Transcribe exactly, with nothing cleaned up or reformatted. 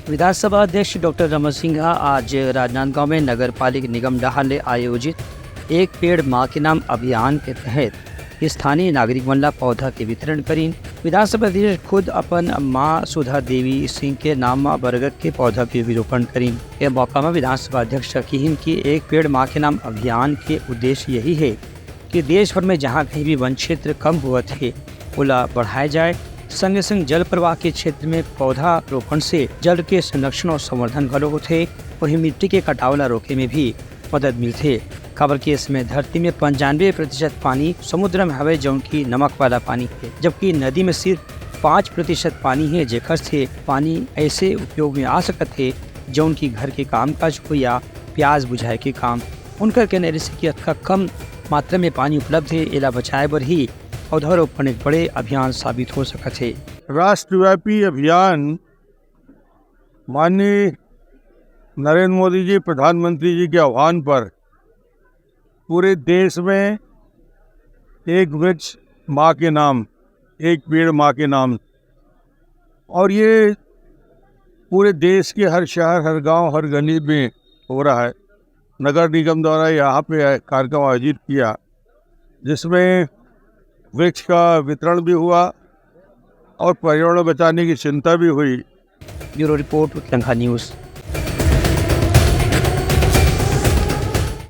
विधानसभा अध्यक्ष डॉक्टर रमन सिंह आज राजनांदगांव में नगर पालिक निगम डहार ले आयोजित एक पेड़ माँ के नाम अभियान के तहत स्थानीय नागरिक मन ला पौधा के वितरण करीन। विधानसभा अध्यक्ष खुद अपन माँ सुधा देवी सिंह के नाम म बरगद के पौधा के भी रोपण करीन। ए मौका म विधानसभा अध्यक्ष किहिन कि एक पेड़ माँ के नाम अभियान के उद्देश्य यही है कि देश भर में जहाँ कहीं भी वन क्षेत्र कम होवत हे, ओला बढ़ाए जाए। संगे संग जल प्रवाह के क्षेत्र में पौधा रोपण से जल के संरक्षण और संवर्धन घलो होथे, वहीं मिट्टी के कटाव ला रोके में भी मदद मिलथे, काबर कि इसमें धरती में पंचानवे प्रतिशत पानी समुद्र में हवे, जौन की नमक वाला पानी है, जबकि नदी में सिर्फ पाँच प्रतिशत पानी है, जेकर से पानी ऐसे उपयोग में आ सकत है, जौन की घर के कामकाज हो या प्यास बुझाए के काम। उनकर कहना रिहिस कि अतका कम मात्रा में पानी उपलब्ध है, एला बचाए बर ही पौधारोपण एक बड़े अभियान साबित हो सकत है। राष्ट्रव्यापी अभियान माननीय नरेंद्र मोदी जी, प्रधानमंत्री जी के आह्वान पर पूरे देश में एक वृक्ष माँ के नाम, एक पेड़ माँ के नाम, और ये पूरे देश के हर शहर, हर गांव, हर गली में हो रहा है। नगर निगम द्वारा यहाँ पे कार्यक्रम आयोजित किया, जिसमें वृक्ष का वितरण भी हुआ और पर्यावरण बचाने की चिंता भी हुई। Bureau report, Uttarakhand news.